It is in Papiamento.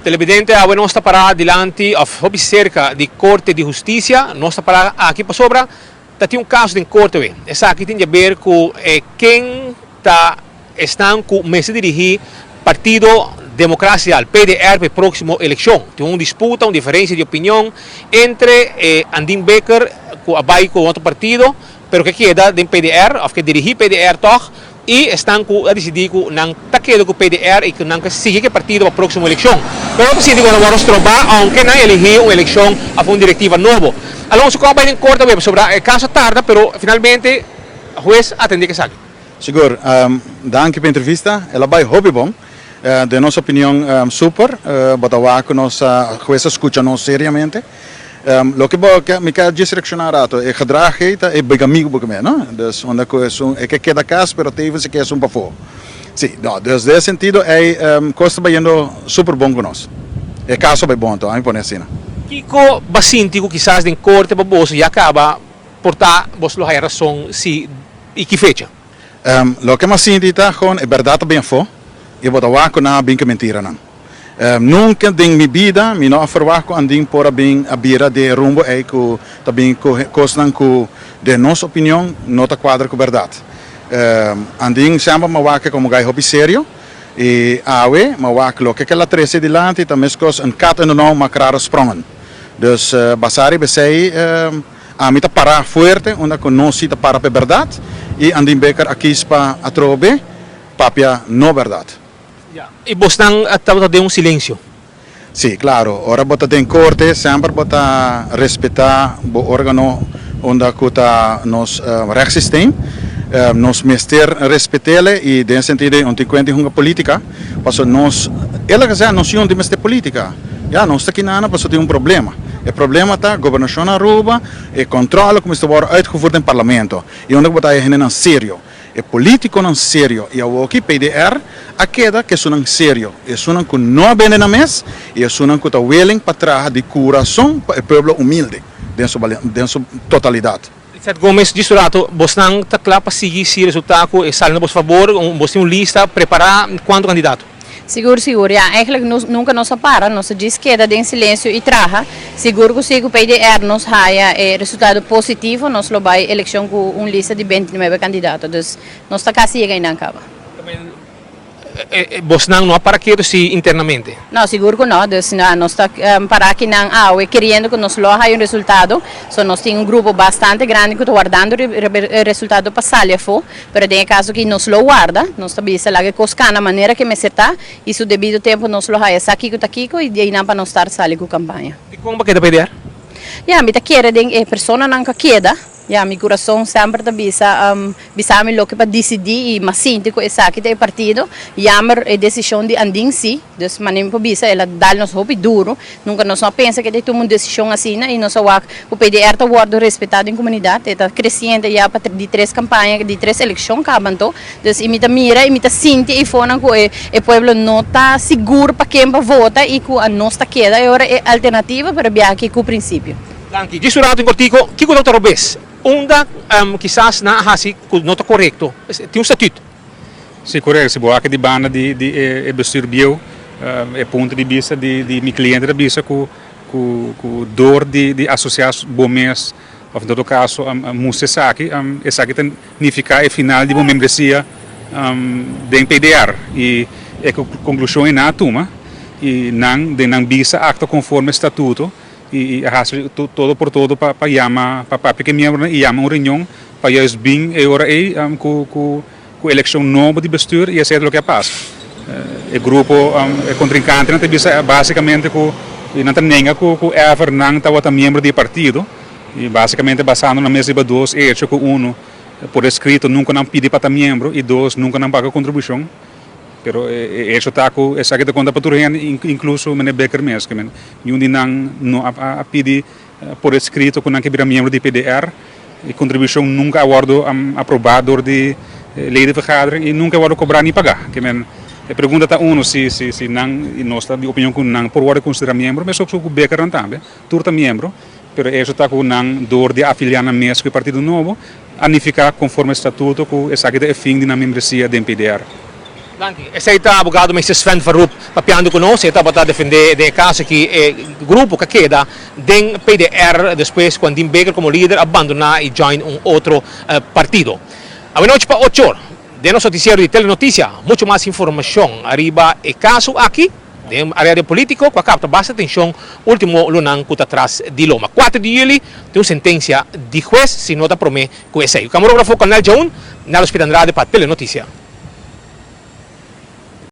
Televidente, awe nos ta pará dilanti òf hopi serka di Korte di Hustisia. Nos ta pará aki pasobra ta tin un kaso den korte awe. Esaki tin di aber ku e ken ta esnan ku mester dirigí Partido Demokrasial, PDR, pa e próksimo elekshon. Tin un disputa, un diferensia di opinion entre e Andin Bikker ku a bai ku un otro partido, pero ke keda den PDR òf ke dirigí PDR tòg, i esnan ku a disidí ku nan ta keda ku PDR i ku nan ke sigui ku e partido pa próksimo elekshon. Pero no ta sinti ku nan wòrdu strobá ounke nan eligí un elekshon òf un direktiva nobo. Alonso, kon a bai den korte awe? Pasobra e kaso a tarda, pero finalmente hues a atendé ku esaki. Sigur. Danki pa e entrevista. El a bai hopi bon. Den nos opinion super. Bo ta wak ku nos hues a skucha nos seriamente. Loke bo ke, mi ke djis reakshoná rato. E gedrag ei ta e bigamie ku bo ke mira, no? Dus unda ku esun e ke keda kas pero tevens e ke esun pafó. Si, no, dus den e sentido ei kos ta bayendo super bon ku nos. E kaso a bai bon anto, ami pone asina. Kiko bo a sinti ku kisas den korte pa boso ya kaba por ta boso lo haya rason si i ki fecha? Loke mi a sinti ta gewoon e bèrdat ta bin afó i bo ta wak ku nan a bin ku e mentiranan. Nunka den mi bida mi no a ferwagt ku Andin por a bin a bira di e rumbo ei ku ta bin ku kosnan ku den nos opinion no ta kuadra ku bèrdat. Andin semper mi a wak e komo gai hopi serio i awe mi a wak loke ku el a trese dilanti ta meskos un kat in de nauw maakt rare sprongen. Dus basá riba esei Ami ta para fuerte unda cu nos si ta para pa e berdad y Andin Bikker a kies pa atrobe papia no berdad. Ya, y bosnan tabata den un silencio? Si, claro. Ora bo ta den corte semper bo ta respeta bo organo unda cu ta nos rechtssysteem. Nos mester respetele y den sentido di un tin cuenta di hunga politica pasobra nos, eerlijk gezegd, nos yunti mester politica. Ya, nos ta kinana pasobra tin un problema. E problema ta gobernacion na Aruba, e controle cu mester wordo uitgevoerd den parlamento y unda cu bo ta haya hendenan serio, e politiconan serio y awoki PDR a keda cu esunnan serio, esunnan cu no a bende nan mes y esunnan cu ta willing pa traha di curason pa e pueblo humilde den su den su totalidad. Lizette Gomez, Djis un rato, bosnan ta cla pa sigui si resulta cu e sali na bos fabor, bos tin un lista prepara cuanto candidato? Sigur, sigur. Ya, eigenlijk nos nunca nos a para, nos a djis keda den silencio y traha. Sigur cu si cu PDR nos haya e resultado positivo, nos lo bay eleccion cu un lista di 29 candidato. Dus nos ta casi yega eynan caba. Bosnan no a para ketu si internamente? No, sigur ku no. Dus nos ta para akinan awe keriendo ku nos lo a haya un resultado. So nos tin un grupo bastante grandi ku ta wardando riba e resultado pa sali afó. Pero den e kaso aki nos lo warda. Nos ta bisa laga e kos kana manera ke mester ta i su debido tempu nos lo haya sa kiko ta kiko i di einan pa nos start sali ku kampaña. Dikon bo keda PDR? Ya, mi ta kere den e personanan ku a keda. Ya, mi kurason semper ta bisa bisa mi loke pa disidí i m'a sinti ku esaki ta e partido. Jammer e desishon di Andin sí, dus manera mi por bisa el a dal nos hopi duru. Nunka nos no a pensa ku e ta tuma un desishon asina i nos a wak ku PDR ta wòrdu respetá den komunidat. E ta kresiente ya pa di tres kampaña, di tres elekshon kaba anto. Dus i mi ta mira i mi ta sinti eifonan ku e e pueblo no ta sigur pa ken pa vota i ku anos ta keda e ora e alternativa pero biaha aki ku prinsipio. Danki. Djis un rato kortiko, kiko ta robes? Unda kisas nan a hasi ku no ta korekto? Tin un statut. Si, korekto. Si bo wak di banda di di e bestuur bieu, e punto di bista di di mi kliente ta bisa ku ku ku dor di di asosiá bo mes òf en todo kaso mustra esaki, esaki ta nifiká e final di bo membresia den PDR. I e konklushon ei nan a tuma i nan den nan bista aktua konforme statuto. I a hasi todo por todo pa pa yama pa papia ku e miembronan i yama un reunion pa juist bin e ora ei ku ku ku elekshon nobo di bestuur i esei ta loke a pasa. E grupo e kontrinkantenan ta bisa basikamente ku nan ta nenga ku ku ever nan tabata miembro di e partido i basikamente basando nan mes riba dos echo ku uno por eskrito nunka nan pidi pa ta miembro i dos nunka nan paga kontribushon. Pero e hecho ta ku esaki ta konta pa tur hende, inkluso meneer Bikker mes. Ke men niun di nan no a pidi por eskrito ku nan ke bira miembro di PDR. E kontribushon nunka a wòrdu aprobá dor di ledenvergadering i nunka a wòrdu kobrá ni pagá. Ke men e pregunta ta uno si si si nan i nos ta di opinion ku nan por wòrdu konsiderá miembro, meskos ku Bikkernan tambe, tur ta miembro. Pero e hecho ta ku nan dor di afiliá nan mes ku e partido nobo a nifiká konforme statuto ku esaki ta e fin di nan membresia den PDR. Danki. Esei ta abogado Mister Sven Verroep papiando ku nos. E tabata defendé den e kaso aki e grupo ku a keda den PDR despues ku Andin Baker komo lider a bandoná i join un otro partido. Awenochi pa ocho or den nos notisiero di Telenotisia mucho mas informashon ariba e kaso aki den area di politico ku a kapta basta atenshon ultimo lunan ku ta tras di loma. Kuater di yuli tin un sentensia di hues si no ta prome ku esei. Kamarógrafo Cornel Jaun, Nello Spit Andrade pa Telenotisia.